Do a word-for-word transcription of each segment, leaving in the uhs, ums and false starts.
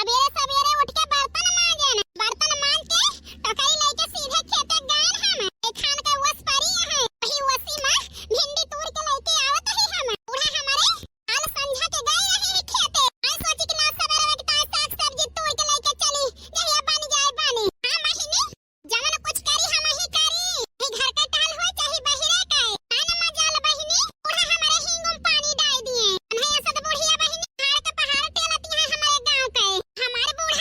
सबेरे सबेरे उठ के बर्तन मांजे ना, बर्तन मांज के टोकरी लेके सीधे खेते गए हम। एक खान के ओस परी है, वही ओसी में भिंडी तूर के लेके आवत ही हम। बूढ़ा हमारे काल संझा के गए रहे हैं खेते। आई सोची कि ना सबेरे के ताई साग सब्जी तूर के लेके चली, जहिया बन जाए बनी। हाँ बहिनी, जवन कुछ करी हम ही करी, ही घर के टाल होए चाहे बहिरे के। आन मजाल बहिनी, बूढ़ा हमारे हिंगुम पानी डाई दिए। नहीं ऐसा तो बुढ़िया बहिनी, हाड़ के पहाड़ टेलती है हमारे गांव के। हमारे बूढ़ा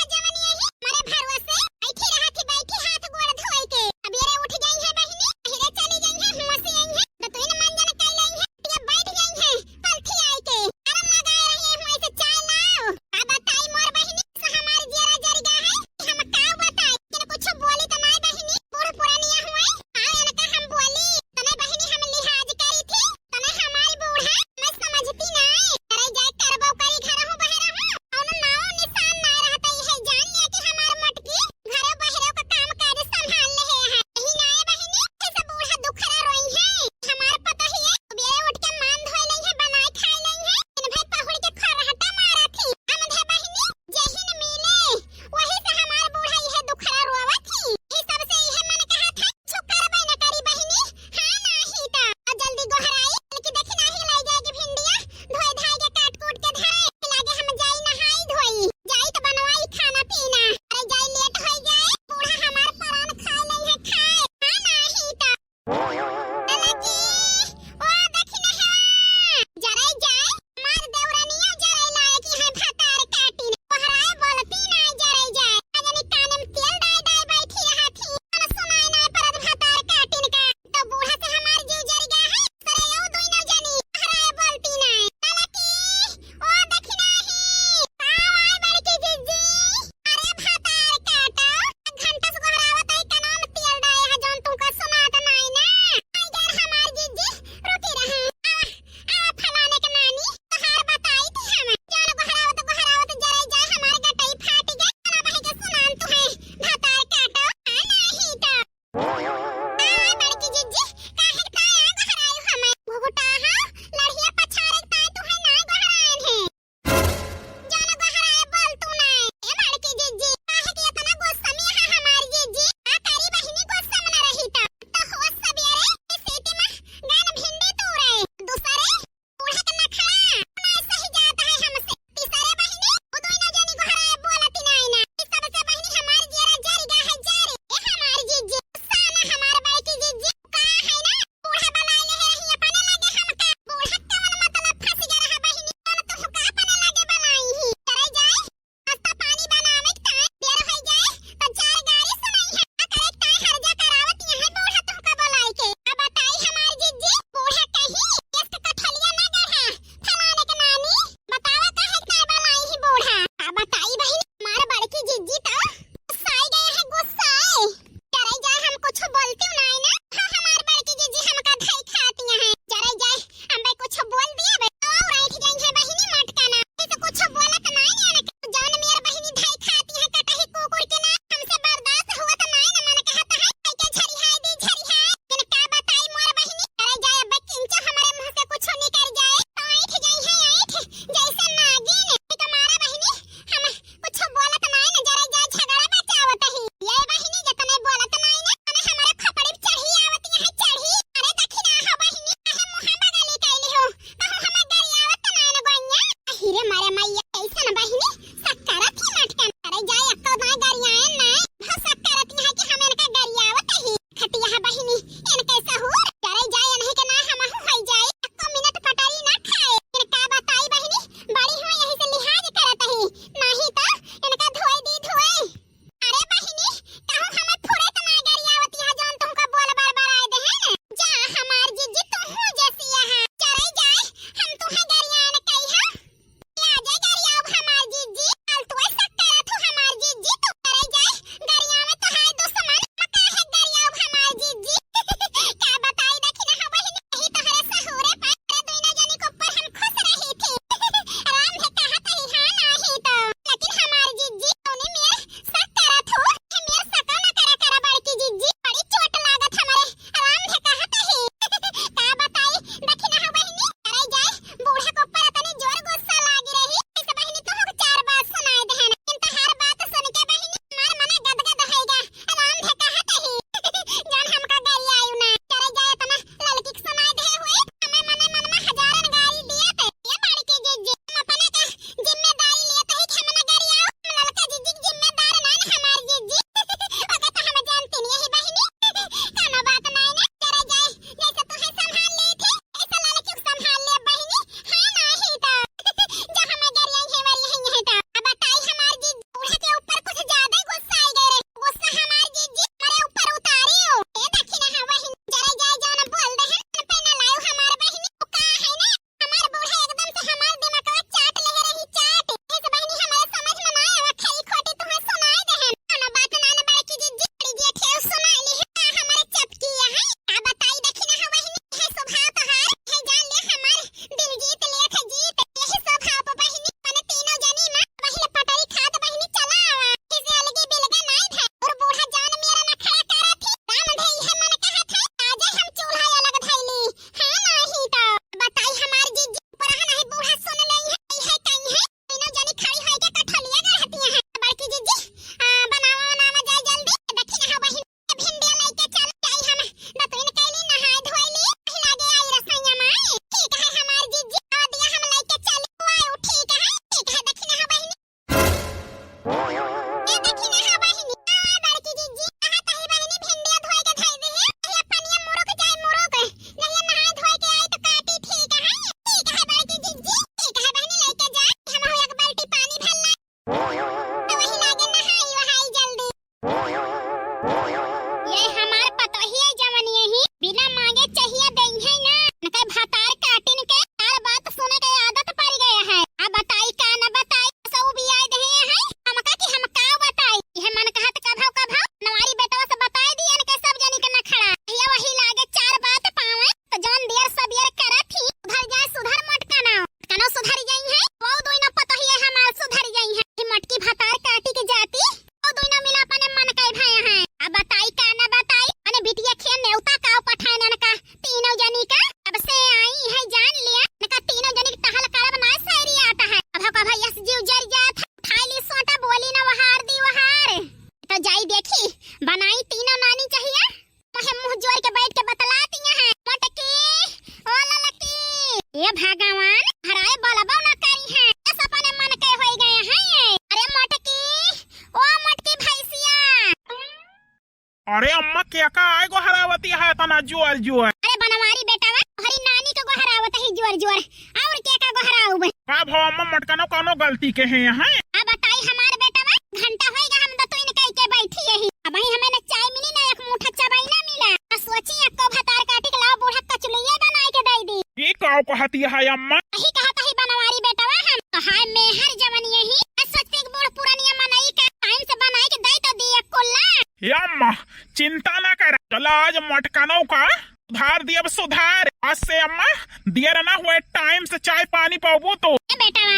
अरे अम्मा, केका आय गोहरावती है तना जोर जोर? अरे बनवारी बेटवा, हरी नानी के गोहरावत ही जोर जोर। और केका गोहराउब? का भवा अम्मा, मटकनो कौनो गलती के है यहाँ? अब बताई हमार बेटवा, घंटा होइगा हम दतुइन कई के बैठी यही। अबहीं हमें न चाय मिली, न एक मुठा चबाई ना मिला। आ सोची अक्को भतार काटी के लाओ, बूढ़ा कचुलिये बनाई के दई दी। ई काव कहती है अम्मा? यही कहत ही बनवारी बेटवा हम। हाय मेहर जवन यही। आ सोचती कि बूढ़ पुरानिया मनई का टाइम से बनाई के दई तो दी एक कुल्ला। ए अम्मा, चिंता ना कर, चला आज मटकनों का सुधार दियब सुधार। आज से अम्मा, देर ना हुए, टाइम से चाय पानी पाबू तो। ए बेटवा,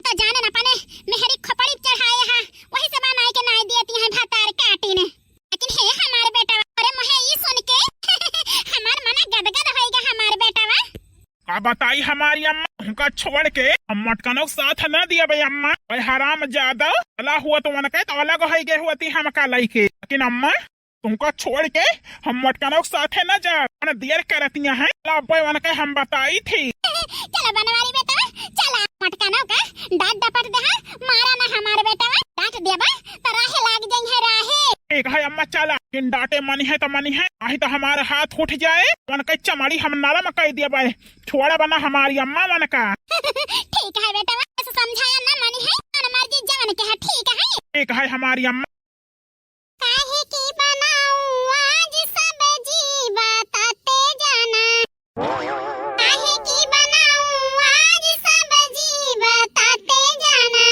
तो जाने न अपने मेहरी खोपड़ी चढ़ाए हा, वही से बनाए के नाई दियती हैं भतार काटी ने। लेकिन हे हमार बेटवा, अरे मोहे ई सुन के हमार मना गदगद होइगा हमार बेटवा। का बताई हमारी अम्मा, तुमका छोड़ के हम मटकनों के साथ न दिया भाई अम्मा। भाई हराम जादा, चला हुआ तो उनके तो अलग हो गए हुआ थी हमका लइके। लेकिन अम्मा, तुमका छोड़ के हम मटकनों के साथे न जा। उन्हें देर करतिया हैं, चला अब्बे उनके हम बताई थी। चला बनवारी बेटा, चला मटकनों का डांट डपट दे, हाँ, मारा ना हमार बेटवा, डांट देबा तो राहे लाग जाई है राहे। ठीक है अम्मा, चला, लेकिन डांटे मनी है तो मनी है, नहीं तो हमारा हाथ उठ जाए, उनके चमड़ी हम नरम कर देबे। छोड़ा बना हमारी अम्मा उनका। ठीक है बेटवा, ऐसे समझाया ना मनी है, मन मर्जी जवन के है, ठीक है। ठीक है हमारी अम्मा। काहे की बनाऊं आज सब्जी बताते जाना। काहे की बनाऊं आज सब्जी बताते जाना।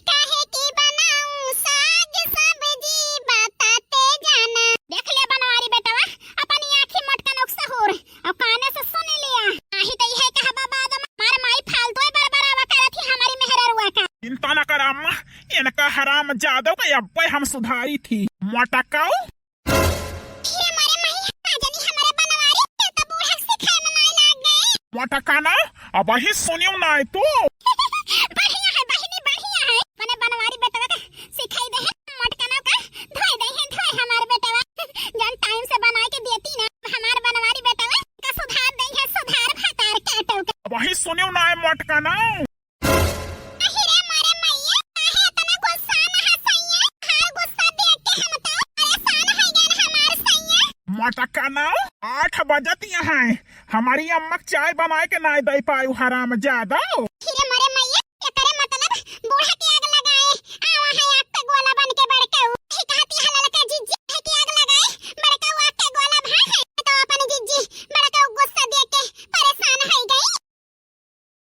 काहे की बनाऊं साग सब्जी बताते जाना। देख ले बनवारी बेटवा, अपनी आँखी मटकनों के सहूर, और काने से सुन लिया। नाही तो यह कहबा बाद में, मार माई फालतू बरबरावा करत ही हमारी मेहररुआ का। चिंता न कर अम्मा, इनका हराम जादव का अब्बे हम सुधारी थी। मोटकाऊ। हे मारे माई, आ जानी हमारे बनवारी, ये तो बूढ़ा सिखाए में माई लाग गए। मोटकाना, अबही सुनियो ना है तू। बढ़िया है बहिनी, बढ़िया है। मने बनवारी बेटवा का सिखाई दे है, मोटकाना का धोए दे है, धोए हमार बेटवा। जन टाइम से बनाए के देती ना, हमार बनवारी बेटवा का सुधार दे है, सुधार भतार काटो का। अबही सुनियो ना है मोटकाना। अहि रे मोरे मइया, काहे इतना गुस्सा में हँसइया? हार गुस्सा देख के हम तो परेशान होइ गए हमार सइया। मोटकाना, आठ बजत यहाँ है, हमारी अम्मा के चाय बनाए के नाई दे पायु हराम जादो। अहि रे मोरे मइया, एकरे मतलब बूढ़ा के